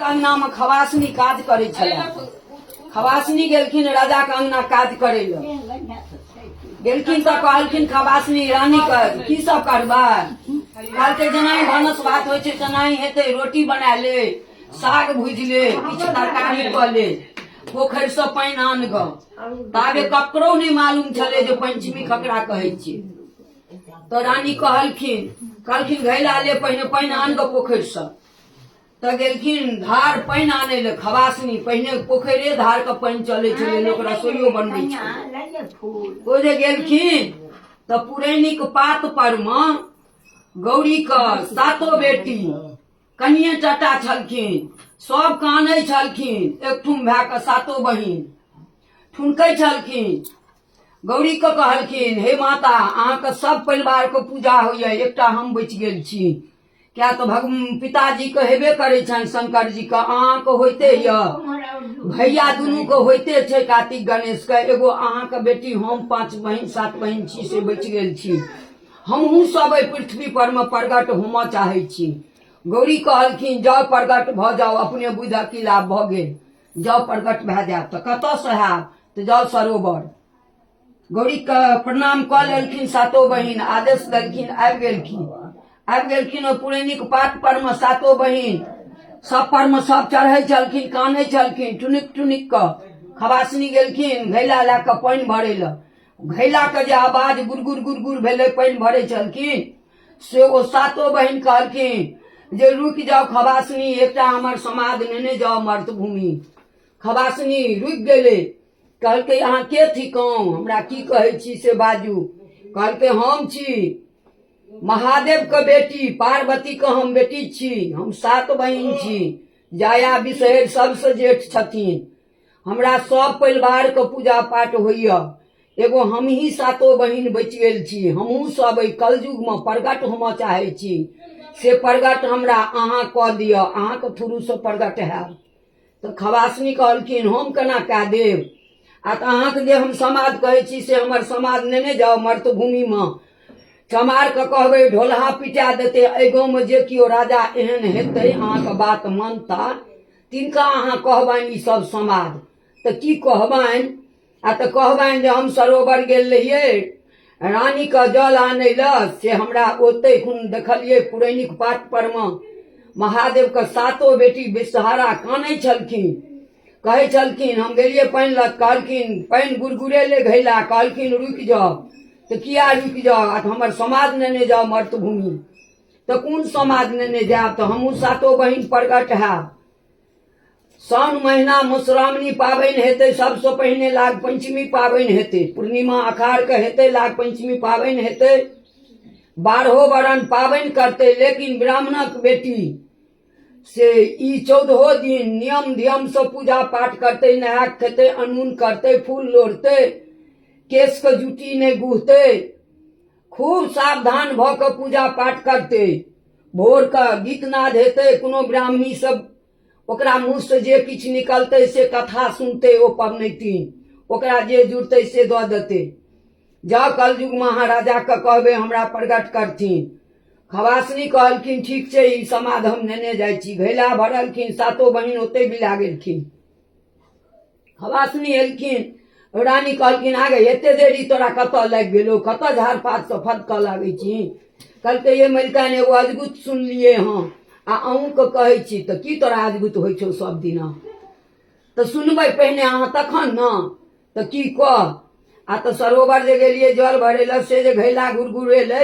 अंगना मे खवासनी काज करै छलै। खवासनी गेलखिन राजा के अंगना काज करै लए गेलखिन तऽ कहलखिन खवासनी रानी के की सब करबै? कहलकै जेनाही भानस भात होइ छै तेनाही हेतै, रोटी बना ले, साग भुजि ले, किछु तरकारी कऽ ले, पोखरि से पानि आन गऽ। ताबे ककरो नहि मालूम छलै जे पंचमी ककरा कहै छियै। तऽ रानी कहलखिन, कहलखिन घैला ले पहिने पानि आन गऽ पोखरि से। तऽ गेलखिन धार पानि आनै लए खवासनी। पहिने पोखरिए धार के पानि चलै छलै, लोक रसोइयो बनबै छलै। ओ जे गेलखिन तऽ पुरैनिक पात पर मे गौरी के सातो बेटी कनिये टटा छलखिन, सब कानै छलखिन। एकठुम भए कऽ सातो बहिन ठुनकै छलखिन। गौरी के कहलखिन, हे माता, अहाँके सब परिवार के पूजा होइए, एकटा हम बचि गेल छी। किया तऽ भग पिताजी के हेबे करै छनि शंकर जी के, अहाँके होइते यऽ, भैया दुनू के होइते छै कार्तिक गणेश के, एगो अहाँके बेटी हम 5 बहिन 7 बहिन छी से बचि गेल छी। हमहूँ सब एहि पृथ्वी पर मे प्रगट होमऽ चाहै छी। गौरी कहलखिन, जाउ प्रगट भऽ जाउ, अपने बुझ की लाभ भऽ गेल, जाउ प्रगट भए जायब। तऽ कतऽसँ हैब? तऽ जाउ सरोवर। गौरी के प्रणाम कऽ लेलखिन सातो बहिन, आदेश देलखिन, आबि गेलखिन। आबि गेलखिन ओ पुरैनिक पात पर मे सातो बहिन, सब पर मे सब चढ़ै छलखिन, कानै छलखिन टुनिक टुनिक कऽ। खबासनी गेलखिन घैला लए कऽ पानि भरै लए। घैला के जे आवाज गुड़गुड़ गुड़गुड़ भेलै, पानि भरै छलखिन, से ओ सातो बहिन कहलखिन जे रुकि जाउ खबासनी, एकटा हमर समाद नेने जाउ मर्तभूमि। खबासनी रुकि गेलै। कहलकै, अहाँ के थिकहुँ, हमरा की कहै छी से बाजू। कहलकै, हम छी महादेव के बेटी, पार्वती के हम बेटी छी, हम 7 बहिन छी, जाया विषहर सबसे जेठ छथिन, हमरा सब परिवार के पूजा पाठ होइए, एगो हमही सातो बहिन बचि गेल छी, हमहूँ सब एहि कलयुग मे प्रगट होमऽ चाहै छी, से प्रगट हमरा अहाँ कऽ दिअ, अहाँके थ्रूसँ प्रगट हैब। तऽ खवासनी कहलखिन, हम केना कए देब? आ तऽ अहाँके जे हम समाद कहै छी से हमर समाद नेने जाउ मर्तभूमिमे, चमारके कहबै ढोलहा पिटा देतै। एहि गाँवमे जे केओ राजा एहन हेतै अहाँके बात मानता तिनका अहाँ कहबनि ई सब समाद। तऽ की कहबनि? आ तऽ कहबनि जे हम सरोवर गेल रहियै रानीके जल आनै लए, से हमरा ओतै खुन देखलियै पुरैनिक पात पर मे महादेवके सातो बेटी विषहारा कानै छलखिन, कहै छलखिन हम गेलियै पानि लग, कहलखिन पानि गुड़गुड़ेले घैला, कहलखिन रुकि जाउ। तऽ किया रुकि जाउ? आ तऽ हमर समाज नेने जाउ मर्तभूमि। तऽ कोन समाज नेने जायब? तऽ हमहूँ सातो बहिन प्रगट हैब। साउन महीना मधुश्रावणी पाबनि हेतै, सबसँ पहिने नाग पंचमी पाबनि हेतै, पूर्णिमा अखाड़ के हेतै, नाग पंचमी पाबनि हेतै, 12 बरन पाबनि करतै, लेकिन ब्राह्मणक बेटी से ई 14 दिन नियम धियम से पूजा पाठ करतै, नहा खेतै, अनून करतै, फूल लोढ़तै, केश के जुटी नहि गुहतै, खूब सावधान भऽ कऽ पूजा पाठ करतै। भोर के गीतनाद हेतै, कोनो ब्राह्मणी सब ओकरा मुँह से जे किछु निकलतै से कथा सुनतै ओ पबनैतिन, ओकरा जे जुड़तै से दऽ देतै। जाउ कलयुगमे अहाँ राजाके कहबै हमरा प्रगट करथिन। खवासनी कहलखिन ठीक छै, ई समाद हम नेने जाइ छी। घैला भरलखिन, सातो बहिन ओतै बिला गेलखिन। खवासनी एलखिन, रानी कहलखिन आगे एते देरी तोरा कतऽ लागि गेलौ, कतऽ झाड़ पात से फदकऽ लागै छी? कहलकै ये मलिकाइन एगो अजगुत सुनलियै हँ आ अहूँके कहै छी। तऽ की तोरा अजगुत होइ छौ सब दिना? तऽ सुनबै पहिने अहाँ तखन ने। तऽ की कह? आ तऽ सरोवर जे गेलियै जल भरै लए से जे घैला गुड़गुड़ेलै।